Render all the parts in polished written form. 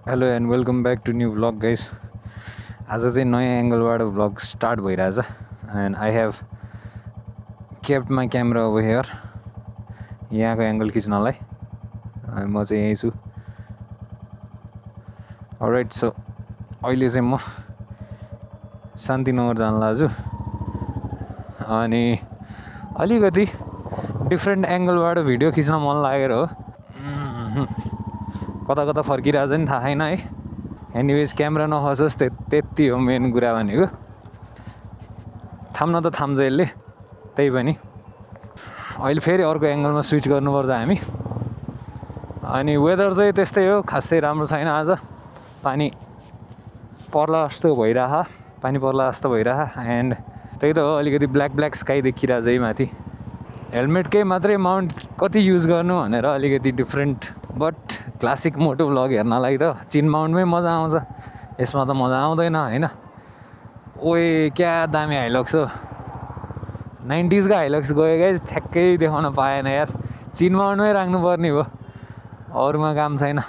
Hello and welcome back to new vlog guys. आज चाहिँ नयाँ एङ्गलबाट भ्लग स्टार्ट भइरहेछ and I have kept my camera over here यहाँको एङ्गल खिच्नलाई। म चाहिँ यहीँ छु। अलराइट, सो अहिले चाहिँ म शान्तिनगर जान लाग्छु अनि अलिकति डिफ्रेन्ट एङ्गलबाट भिडियो खिच्न मन लागेर हो। कता कता फर्किरहेछ नि थाहा छैन है। एनिवेज क्यामेरा नखसोस् त्यति हो मेन कुरा भनेको। थाम्न त थाम्छ यसले, त्यही पनि अहिले फेरि अर्को एङ्गलमा स्विच गर्नुपर्छ हामी। अनि वेदर चाहिँ त्यस्तै हो, खासै राम्रो छैन। आज पानी पर्ला जस्तो भइरह एन्ड त्यही त हो, अलिकति ब्ल्याक स्काई देखिरहेछ है माथि। हेलमेटकै मात्रै माउन्ट कति युज गर्नु भनेर अलिकति डिफ्रेन्ट बट क्लासिक मोटो भ्लग हेर्नलाई त चिन माउन्टमै मजा आउँछ, यसमा त मजा आउँदैन होइन। ओए क्या दामी हाइलक्स हो, 90s का हाइलक्स गयो गाइस, ठ्याक्कै देखाउन पाएन यार। चिन माउन्टमै राख्नु पर्ने हो, अरूमा काम छैन।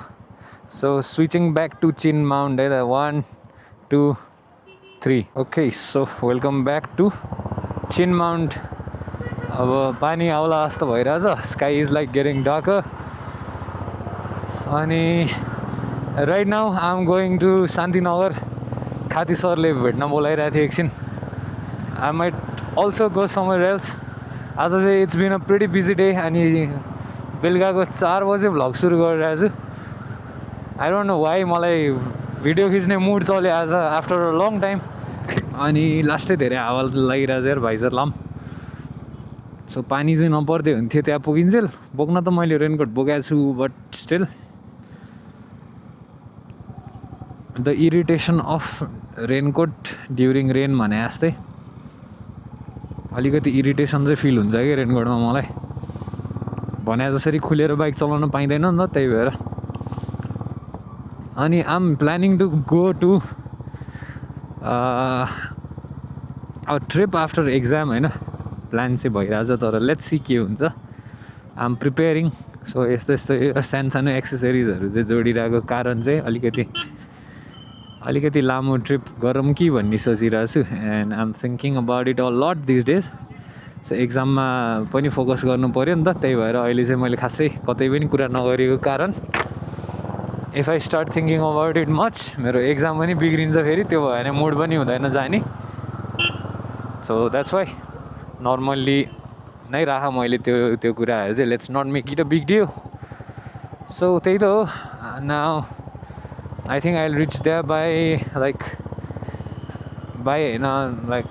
So switching back to chin mount है त। 1 2 3 okay. So welcome back to chin mount. अब पानी आउला जस्तो भइरहेछ, sky is like getting darker. अनि right now I am going to Shantinagar. Khati सरले भेट्न बोलाइरहेको थियो एकछिन। I might also go somewhere else. आज चाहिँ it's been a pretty busy day अनि बेलुकाको 4 बजे भ्लग सुरु गरिरहेको छु। आई डोन्ट नो वाइ, मलाई भिडियो खिच्ने मुड चल्यो आज आफ्टर अ लङ टाइम। अनि लास्टै धेरै हावा लागिरहेछ यार भाइजर लाम। सो पानी चाहिँ नपर्दै हुन्थ्यो त्यहाँ पुगिन्जेल। बोक्न त मैले रेनकोट बोकाएको छु but still the irritation of raincoat during rain भने जस्तै अलिकति इरिटेसन चाहिँ फिल हुन्छ कि रेनकोटमा मलाई। भने जसरी खुलेर बाइक चलाउन पाइँदैन नि त, त्यही भएर। अनि I am planning to go to a trip after exam होइन। प्लान चाहिँ भइरहेछ तर लेट्स सी के हुन्छ। आइ एम प्रिपेयरिङ। सो यस्तो सानो एक्सेसरिजहरू चाहिँ जोडिरहेको कारण चाहिँ अलिकति लामो ट्रिप गरौँ कि भन्ने सोचिरहेको छु। And I am thinking about it a lot this days. So एक्जाममा पनि फोकस गर्नु पऱ्यो नि त, त्यही भएर अहिले चाहिँ मैले खासै कतै पनि कुरा नगरेको कारण if I start thinking about it much मेरो एक्जाम पनि बिग्रिन्छ फेरि, त्यो भयो भने मुड पनि हुँदैन जाने। सो द्याट्स वाइ नर्मल्ली नै राख मैले त्यो कुराहरू चाहिँ। Let's not make it a big deal. So त्यही त हो। Now I think I'll reach there by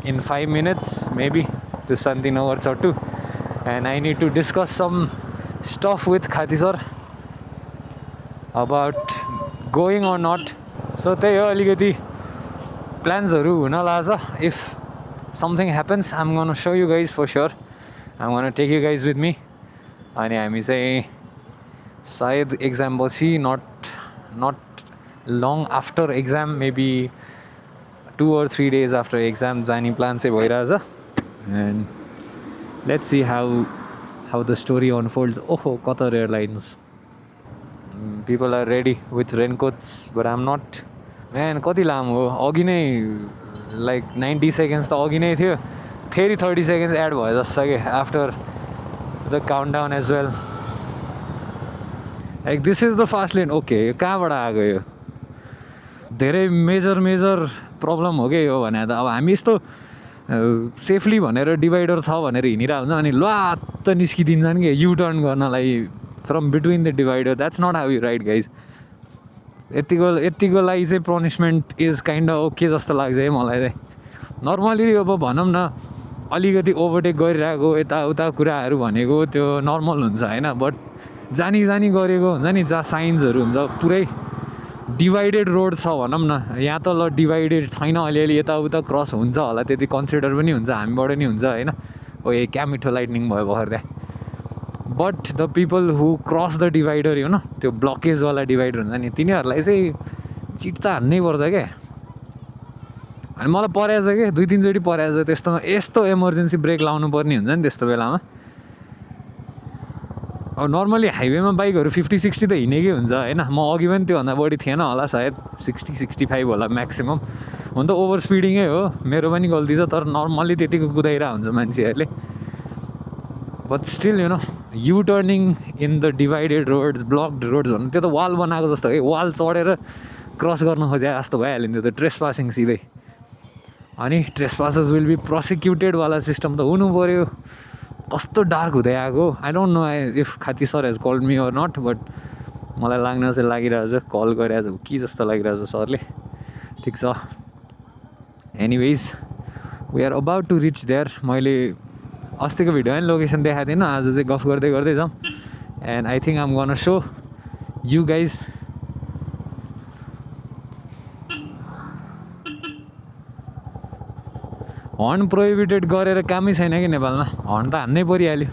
in 5 minutes maybe to Shantinagar Chattu, and I need to discuss some stuff with Khati sir about going or not. So त्यही हो, अलिकति प्लान्सहरू हुन लाग्छ। If something happens I'm gonna show you guys for sure. I'm gonna take you guys with me. अनि हामी चाहिँ सायद exam पछि not long after exam, maybe 2 or 3 days after exam जाने प्लान चाहिँ भइरहेछ। and let's see how the story unfolds. Oh, Qatar Airlines people are ready with raincoats but I'm not. Man, कति लामो हो, अघि नै लाइक 90 seconds त अघि नै थियो, फेरि 30 seconds एड भयो जस्तो कि after the countdown as well. Like this is the fast lane. Okay, यो कहाँबाट आएको? यो धेरै मेजर प्रब्लम हो कि यो भने त। अब हामी यस्तो सेफली भनेर डिभाइडर छ भनेर हिँडिरहेको हुन्छ अनि ल्वात्त निस्किदिन्छन् कि युटर्न गर्नलाई from between the divider. That's not how you ride guys. यतिको लागि चाहिँ punishment is kind of okay जस्तो लाग्छ है मलाई चाहिँ। नर्मली अब भनौँ न अलिकति ओभरटेक गरिरहेको यताउता कुराहरू भनेको त्यो नर्मल हुन्छ होइन। बट जानी गरेको हुन्छ नि, जहाँ साइन्सहरू हुन्छ, पुरै डिभाइडेड रोड छ भनौँ न। यहाँ त ल डिभाइडेड छैन, अलिअलि यताउता क्रस हुन्छ होला, त्यति कन्सिडर पनि हुन्छ, हामीबाट नि हुन्छ होइन। ओ ए क्या मिठो लाइटनिङ भयो भर्खर त्यहाँ। But the people who cross the divider न, त्यो ब्लकेजवाला डिभाइडर हुन्छ नि, तिनीहरूलाई चाहिँ चिट त हान्नै पर्छ क्या। अनि मलाई परेछ कि 2-3 चोटि परेछ त्यस्तोमा। यस्तो इमर्जेन्सी ब्रेक लाउनु पर्ने हुन्छ नि त्यस्तो बेलामा। नर्मली हाइवेमा बाइकहरू 50-60 त हिँडेकै हुन्छ होइन. म अघि पनि त्योभन्दा बढी थिएन होला सायद, 60-65 होला म्याक्सिमम्. हुन त ओभर स्पिडिङै हो, मेरो पनि गल्ती छ, तर नर्मल्ली त्यतिको कुदाइरहेको हुन्छ मान्छेहरूले. But still you know, you turning in the divided roads, blocked roads भन्नु त्यो त वाल बनाएको जस्तो है, वाल चढेर क्रस गर्न खोजे जस्तो भइहाल्यो नि त्यो त, ट्रेस पासिङ सिधै. अनि ट्रेस पासर्स विल बी प्रोसिक्युटेडवाला सिस्टम त हुनु पऱ्यो. कस्तो डार्क हुँदै आएको. I don't know if Khati sir has called me or not, but मलाई लाग्न चाहिँ लागिरहेको छ कल गरिरहेको छ कि जस्तो लागिरहेको छ सरले. ठिक छ, anyways we are about to reach there. मैले अस्तिको भिडियोमा पनि लोकेसन देखाएको थिएन, आज चाहिँ गफ गर्दै गर्दै जाउँ. And I think I'm gonna so you guys horn prohibited गरेर कामै छैन कि नेपालमा. हर्न त हान्नै परिहाल्यो,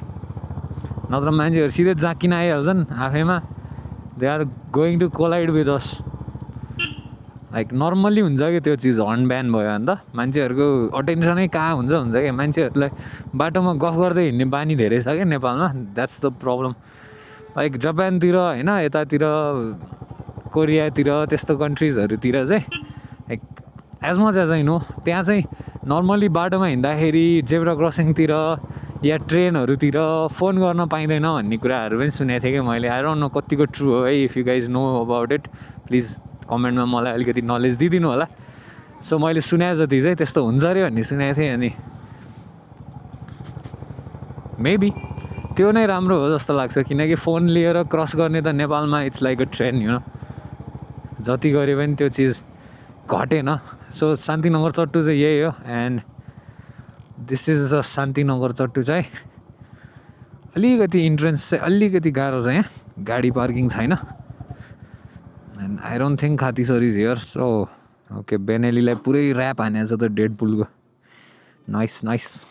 नत्र मान्छेहरू सिधै जाकिन आइहाल्छन् आफैमा. They are going to collide with us. Like normally हुन्छ कि त्यो चिज, हर्न ब्यान भयो भने त मान्छेहरूको अटेन्सनै कहाँ हुन्छ क्या. मान्छेहरूलाई बाटोमा गफ गर्दै हिँड्ने बानी धेरै छ क्या नेपालमा. That's the problem. लाइक जापानतिर होइन, यतातिर कोरियातिर त्यस्तो कन्ट्रिजहरूतिर चाहिँ like as much as I know, त्यहाँ चाहिँ नर्मल्ली बाटोमा हिँड्दाखेरि जेब्रा क्रसिङतिर या ट्रेनहरूतिर फोन गर्न पाइँदैन भन्ने कुराहरू पनि सुनेको थिएँ कि मैले. आई डोन्ट नो कतिको ट्रु हो है. If you guys know about it please कमेन्टमा मलाई अलिकति नलेज दिइदिनु होला. सो मैले सुने जति चाहिँ त्यस्तो हुन्छ अरे भन्ने सुनेको थिएँ. अनि मेबी त्यो नै राम्रो हो जस्तो लाग्छ, किनकि फोन लिएर क्रस गर्ने त नेपालमा it's like a trend you know. जति गरे पनि त्यो चिज घटेन. सो शान्तिनगर चट्टु चाहिँ यही हो. And this is a Shantinagar Chattu चाहिँ अलिकति इन्ट्रेन्स चाहिँ अलिकति गाह्रो छ. यहाँ गाडी पार्किङ छैन. And I don't think Khati sir is here. So okay, बेनेलीलाई पुरै ऱ्याप हानेको छ त डेड पुलको. Nice nice.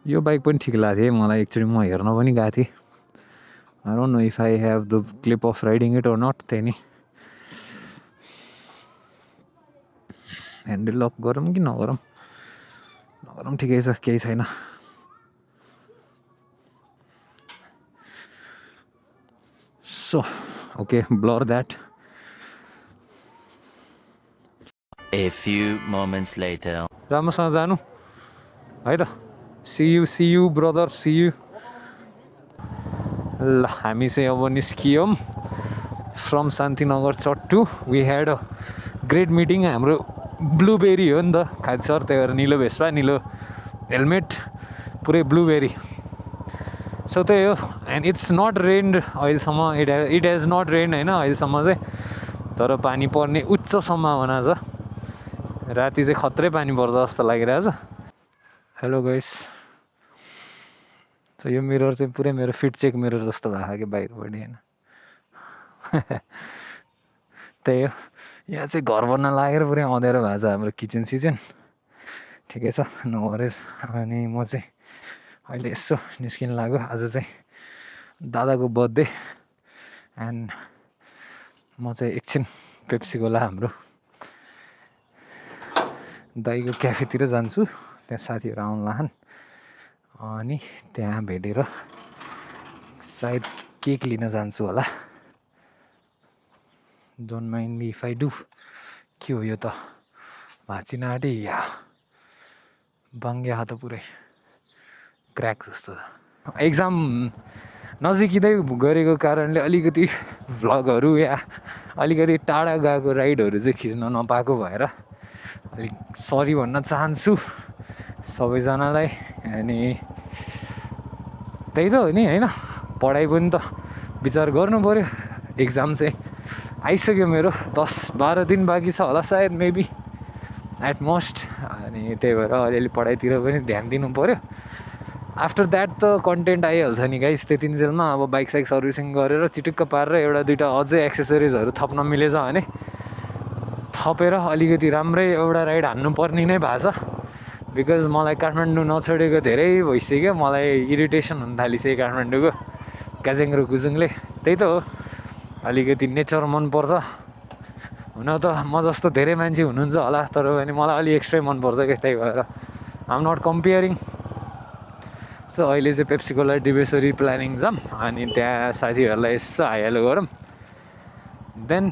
यो बाइक पनि ठिक लाग्थ्यो है मलाई. एक्चुली म हेर्न पनि गएको थिएँ. I don't know if I have the clip of riding it or not. त्यही नि ह्यान्डल अफ गरौँ कि नगरौँ, नगरौँ ठिकै छ, केही छैन. So okay, blur that. A few moments later. राम्रोसँग जानु है त. See you brother, see you. ल हामी चाहिँ अब निस्कियौँ from Shantinagar Chattu. We had a great meeting. हाम्रो ब्लुबेरी हो नि त खाती सर, त्यही भएर निलो भेस्पा, निलो हेलमेट, पुरै ब्लुबेरी. सो त्यही हो. एन्ड इट्स नट रेन्ड अहिलेसम्म. इट हेज नट रेन्ड होइन अहिलेसम्म चाहिँ, तर पानी पर्ने उच्च सम्भावना छ. राति चाहिँ खत्रै पानी पर्छ जस्तो लागिरहेछ. Hello guys. सो यो मिरर चाहिँ पुरै मेरो फिट चेक मिरर जस्तो भएको कि बाहिरपट्टि होइन. त्यही हो. यहाँ चाहिँ घर बन्न लागेर पुरै अँध्यारो भएको छ हाम्रो किचन सिचन. ठिकै छ, नो वरिज. अनि म चाहिँ अहिले यसो निस्किन लाग्यो. आज चाहिँ दादाको बर्थडे. एन्ड म चाहिँ एकछिन पेप्सी कोला हाम्रो दाइको क्याफेतिर जान्छु. त्यहाँ साथीहरू आउनु लान्. अनि त्यहाँ भेटेर सायद केक लिन जान्छु होला. Don't mind me if I do. के हो यो त, भाँचिन आँटे या बाङ्ग्या त पुरै क्र्याक जस्तो छ. एक्जाम नजिकै गरेको कारणले अलिकति भ्लगहरू या अलिकति टाढा गएको राइडहरू चाहिँ खिच्न नपाएको भएर अलिक सरी भन्न चाहन्छु सबैजनालाई. अनि त्यही त हो नि होइन, पढाइ पनि त विचार गर्नु पऱ्यो. एक्जाम चाहिँ आइसक्यो मेरो, 10-12 दिन बाँकी छ होला सायद, मेबी एट मोस्ट. अनि त्यही भएर अलिअलि पढाइतिर पनि ध्यान दिनु पऱ्यो. आफ्टर द्याट त कन्टेन्ट आइहाल्छ नि गाइस. त्यतिन्जेलमा अब बाइक साइक सर्भिसिङ गरेर चिटुक्क पारेर एउटा दुइटा अझै एक्सेसरिजहरू थप्न मिलेछ भने थपेर अलिकति राम्रै एउटा राइड हान्नुपर्ने नै भएको छ. बिकज मलाई काठमाडौँ नछोडेको धेरै भइसक्यो. मलाई इरिटेसन हुन थालिसक्यो काठमाडौँको क्याजेङ र कुजुङले. त्यही त हो, अलिकति नेचर मनपर्छ. हुन त म जस्तो धेरै मान्छे हुनुहुन्छ होला, तर पनि मलाई अलि एक्स्ट्रै मनपर्छ क्या. त्यही भएर आम नट कम्पेयरिङ. सो अहिले चाहिँ पेप्सीकोला डिबेसरी प्लानिङ जाऊँ अनि त्यहाँ साथीहरूलाई यसो हाइहालो गरौँ then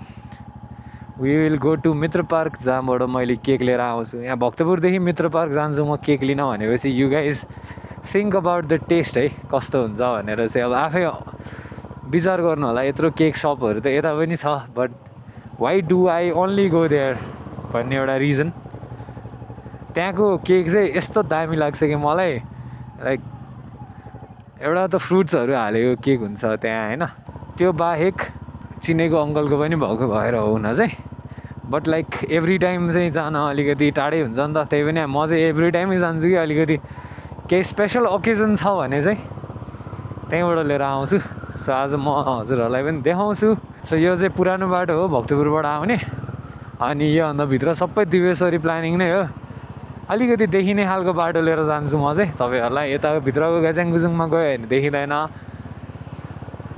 we will go to Mitra park जहाँबाट मैले केक लिएर आउँछु यहाँ भक्तपुरदेखि मित्र पार्क जान्छु म केक लिन भनेपछि you guys think about the taste है कस्तो हुन्छ भनेर चाहिँ अब आफै विचार गर्नु होला यत्रो केक सपहरू त यता पनि छ but why do I only go there भन्ने एउटा रिजन त्यहाँको केक चाहिँ यस्तो दामी लाग्छ कि मलाई लाइक एउटा त फ्रुट्सहरू हालेको केक हुन्छ त्यहाँ होइन त्यो बाहेक चिनेको अङ्कलको पनि भएको भएर हो हुन चाहिँ बट लाइक एभ्री टाइम चाहिँ जान अलिकति टाढै हुन्छ नि त त्यही पनि म चाहिँ एभ्री टाइमै जान्छु कि अलिकति केही स्पेसल ओकेजन छ भने चाहिँ त्यहीँबाट लिएर आउँछु सो आज म हजुरहरूलाई पनि देखाउँछु सो यो चाहिँ पुरानो बाटो हो भक्तपुरबाट आउने अनि योभन्दा भित्र सबै दिवेश्वरी प्लानिङ नै हो अलिकति देखिने खालको बाटो लिएर जान्छु म चाहिँ तपाईँहरूलाई यता भित्रको ग्याजाङगुजुङमा गयो भने देखिँदैन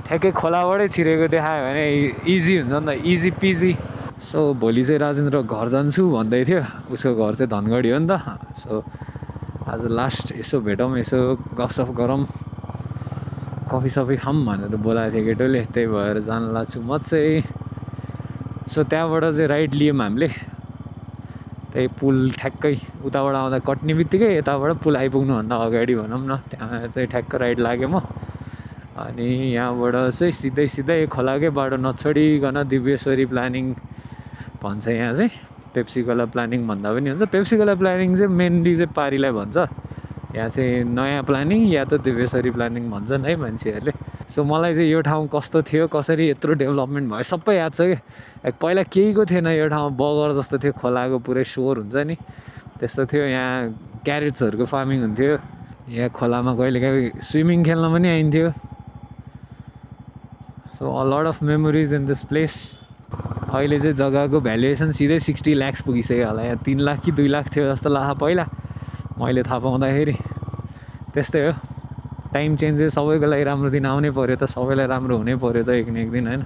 ठ्याक्कै खोलाबाटै छिरेको देखायो भने इजी हुन्छ नि त इजी पिजी सो भोलि चाहिँ राजेन्द्र घर जान्छु भन्दै थियो उसको घर चाहिँ धनगढी हो नि त सो आज लास्ट यसो भेटौँ यसो गफसफ गरौँ कफी सफी खाऊँ भनेर बोलाएको थियो केटोले त्यही भएर जान लाग्छु म चाहिँ सो त्यहाँबाट चाहिँ राइड लियौँ हामीले त्यही पुल ठ्याक्कै उताबाट आउँदा कट्ने बित्तिकै यताबाट पुल आइपुग्नुभन्दा अगाडि भनौँ न त्यहाँ चाहिँ ठ्याक्क राइड लाग्यो म अनि यहाँबाट चाहिँ सिधै सिधै खोलाकै बाटो नछोडिकन दिव्येश्वरी प्लानिङ भन्छ यहाँ चाहिँ पेप्सीकोला प्लानिङ भन्दा पनि हुन्छ पेप्सीकोला प्लानिङ चाहिँ मेनली चाहिँ पारीलाई भन्छ यहाँ चाहिँ नयाँ प्लानिङ या त दिव्येश्वरी प्लानिङ भन्छन् है मान्छेहरूले सो मलाई चाहिँ यो ठाउँ कस्तो थियो कसरी यत्रो डेभलपमेन्ट भयो सबै याद छ कि पहिला केहीको थिएन यो ठाउँ बगर जस्तो थियो खोलाको पुरै स्वर हुन्छ नि त्यस्तो थियो यहाँ क्यारेट्सहरूको फार्मिङ हुन्थ्यो यहाँ खोलामा कहिलेकाहीँ स्विमिङ खेल्न पनि आइन्थ्यो so a lot of memories in this place अहिले चाहिँ जग्गाको भ्यालुएसन सिधै 60 लाख पुगिसक्यो होला यहाँ 3 लाख कि 2 लाख थियो जस्तो लाग्छ पहिला मैले थाहा पाउँदाखेरि त्यस्तै हो टाइम चेन्जेस सबैको लागि राम्रो दिन आउनै पऱ्यो त सबैलाई राम्रो हुनै पऱ्यो त एक न एक दिन होइन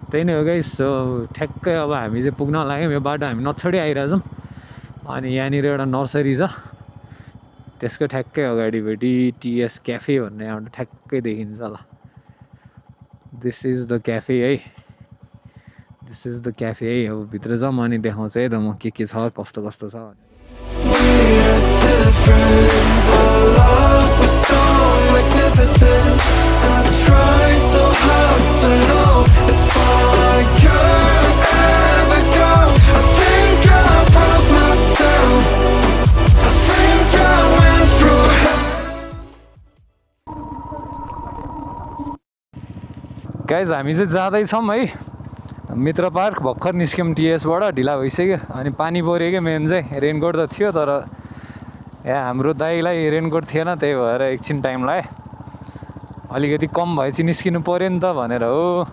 त्यही नै हो गाइस सो ठ्याक्कै अब हामी चाहिँ पुग्न लाग्यौँ यो बाटो हामी नछोडी आइरहेछौँ अनि यहाँनिर एउटा नर्सरी छ त्यसको ठ्याक्कै अगाडिपट्टि टिएस क्याफे भन्ने एउटा ठ्याक्कै देखिन्छ ल दिस इज द क्याफे है दिस इज द क्याफे है अब भित्र जाऊँ अनि देखाउँछ है त म के छ कस्तो कस्तो छ गाइज हामी चाहिँ जाँदैछौँ है मित्र पार्क भर्खर निस्क्यौँ टिएसबाट ढिला भइसक्यो अनि पानी पऱ्यो क्या मेन चाहिँ रेनकोट त थियो तर यहाँ हाम्रो दाइलाई रेनकोट थिएन त्यही भएर एकछिन टाइम लाग्यो अलिकति कम भएपछि निस्किनु पऱ्यो नि त भनेर हो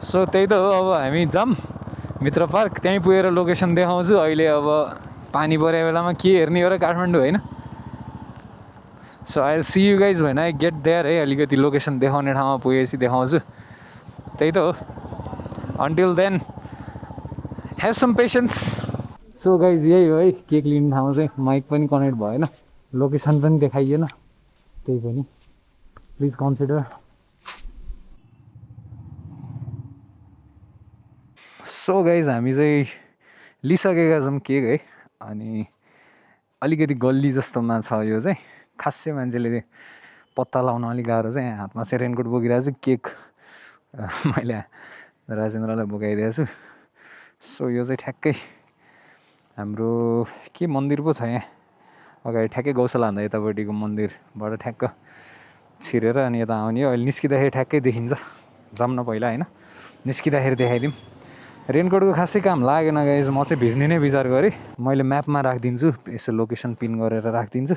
सो त्यही त हो अब हामी जाऊँ मित्र पार्क त्यहीँ पुगेर लोकेसन देखाउँछु अहिले अब पानी परेको बेलामा के हेर्ने हो र काठमाडौँ होइन so I see you guys भएन आई गेट देयर है अलिकति लोकेसन देखाउने ठाउँमा पुगेपछि देखाउँछु त्यही त हो until then have some patience so guys यही हो है केक लिने ठाउँ चाहिँ माइक पनि कनेक्ट भएन लोकेसन पनि देखाइएन त्यही पनि प्लिज कन्सिडर सो गाइज हामी चाहिँ लिइसकेका छौँ केक है अनि अलिकति गल्ली जस्तोमा छ यो चाहिँ खासै मान्छेले पत्ता लाउन अलिक गाह्रो चाहिँ यहाँ हातमा चाहिँ रेनकोट बोकिरहेको छु केक मैले राजेन्द्रलाई बोकाइदिएको छु सो यो चाहिँ ठ्याक्कै हाम्रो के मन्दिर पो छ यहाँ अगाडि ठ्याक्कै गौशाला भन्दा यतापट्टिको मन्दिरबाट ठ्याक्क छिरेर अनि यता आउने हो अहिले निस्किँदाखेरि ठ्याक्कै देखिन्छ जाऊँ न पहिला होइन निस्किँदाखेरि देखाइदिउँ रेनकोटको खासै काम लागेन गाइज म चाहिँ भिज्ने नै विचार गरेँ मैले म्यापमा राखिदिन्छु यसो लोकेसन पिन गरेर राखिदिन्छु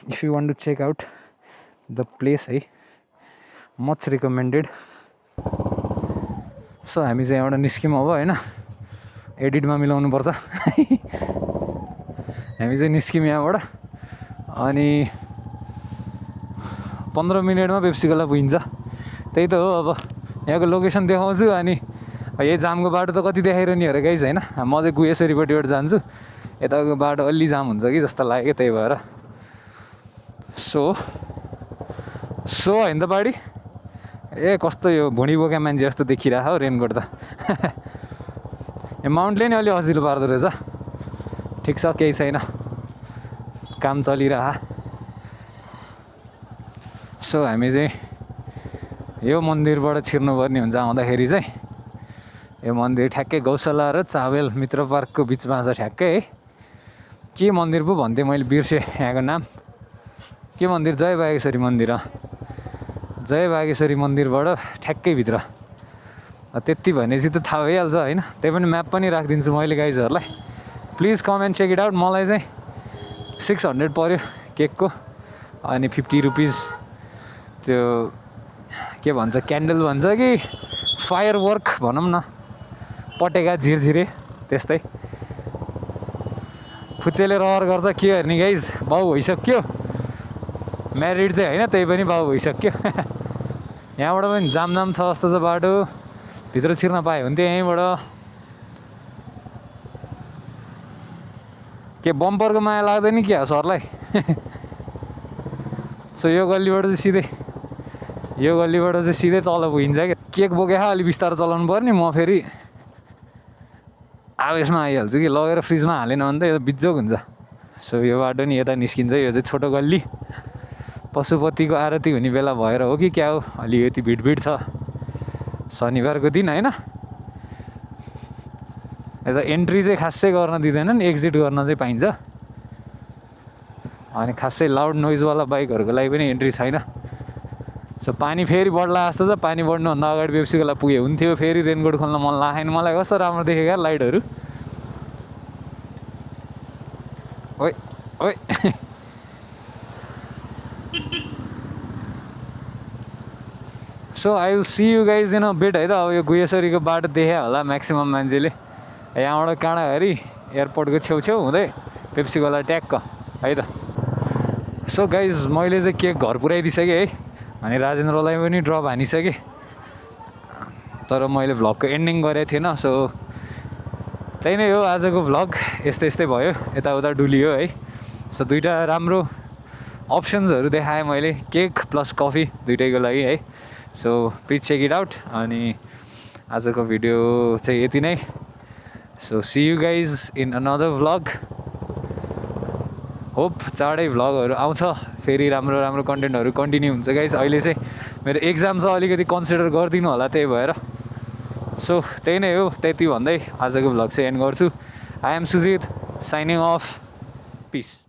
if you want to check out the place है मच रिकमेन्डेड सो हामी चाहिँ एउटा निस्क्यौँ अब होइन एडिटमा मिलाउनु पर्छ हामी चाहिँ निस्क्यौँ यहाँबाट अनि 15 मिनटमा पेप्सीकोला पुगिन्छ त्यही त हो अब यहाँको लोकेसन देखाउँछु अनि यही जामको बाटो त कति देखाइरहने हो र गाइज होइन म चाहिँ गुहेश्वरीपट्टिबाट जान्छु यताको बाटो अलि जाम हुन्छ कि जस्तो लाग्यो त्यही भएर सो होइन त बाडी ए कस्तो यो भुँडी बोका मान्छे जस्तो देखिरहेको हौ रेनकोट त यो माउन्टले नि अलि अजिलो पार्दो रहेछ ठिक छ केही छैन काम चलिरह सो हामी चाहिँ यो मन्दिरबाट छिर्नुपर्ने हुन्छ आउँदाखेरि चाहिँ यो मन्दिर ठ्याक्कै गौशाला र चावेल मित्र पार्कको बिचमा छ ठ्याक्कै है के मन्दिर पो भन्थेँ मैले बिर्सेँ यहाँको नाम के मन्दिर जय बागेश्वरी मन्दिर जय बागेश्वरी मन्दिरबाट ठ्याक्कै भित्र त्यति भनेपछि त थाहा भइहाल्छ होइन त्यही पनि म्याप पनि राखिदिन्छु मैले गाइजहरूलाई please come and check it out मलाई चाहिँ 600 पर्यो केकको अनि 50 रुपिज त्यो के भन्छ क्यान्डल भन्छ कि फायर वर्क भनौँ न पटेका झिरझिरे त्यस्तै फुच्चेले रहर गर्छ के गर्ने गाइज बाउ भइसक्यो म्यारिड चाहिँ होइन त्यही पनि बाउ भइसक्यो यहाँबाट पनि जाम छ जस्तो छ बाटो भित्र छिर्न पायो भने चाहिँ यहीँबाट के बम्परको माया लाग्दैन क्या सरलाई सो यो गल्लीबाट चाहिँ सिधै तल पुगिन्छ क्या केक बोकेर अलिक बिस्तारो चलाउनु पर्ने म फेरि आवेशमा आइहाल्छु कि लगेर फ्रिजमा हालेन भने त यो बिजोग हुन्छ सो यो बाटो नि यता निस्किन्छ यो चाहिँ छोटो गल्ली पशुपतिको आरती हुने बेला भएर हो कि क्या हो अलिकति भिडभिड छ शनिबारको दिन होइन यता एन्ट्री चाहिँ खासै गर्न दिँदैनन् एक्जिट गर्न चाहिँ पाइन्छ अनि खासै लाउड नोइजवाला बाइकहरूको लागि पनि एन्ट्री छैन सो पानी फेरि बढ्ला जस्तो छ पानी बढ्नुभन्दा अगाडि पेप्सीको लागि पुगे हुन्थ्यो फेरि रेनकोट खोल्न मन लागेन मलाई कस्तो राम्रो देखेको क्या लाइटहरू ओइ ओइ so I will see you guys in a bit है त अब यो गुहेश्वरीको बाटो देखे होला म्याक्सिमम् मान्छेले यहाँबाट काँडाघरि एयरपोर्टको छेउछेउ हुँदै पेप्सी गोला ट्याक्क है त सो गाइज मैले चाहिँ केक घर पुऱ्याइदिइसकेँ है अनि राजेन्द्रलाई पनि ड्रप हानिसकेँ तर मैले भ्लगको एन्डिङ गरेको थिएन सो त्यही नै हो आजको भ्लग यस्तै भयो यताउता डुलियो है सो दुइटा राम्रो अप्सन्सहरू देखाएँ मैले केक प्लस कफी दुइटैको लागि है so please check it out अनि आजको भिडियो चाहिँ यति नै so see you guys in another vlog hope चाँडै भ्लगहरू आउँछ फेरि राम्रो कन्टेन्टहरू कन्टिन्यू हुन्छ गाइज अहिले चाहिँ मेरो एक्जाम छ अलिकति कन्सिडर गरिदिनु होला त्यही भएर सो त्यही नै हो त्यति भन्दै आजको भ्लग चाहिँ एन्ड गर्छु I am Sujit signing off piece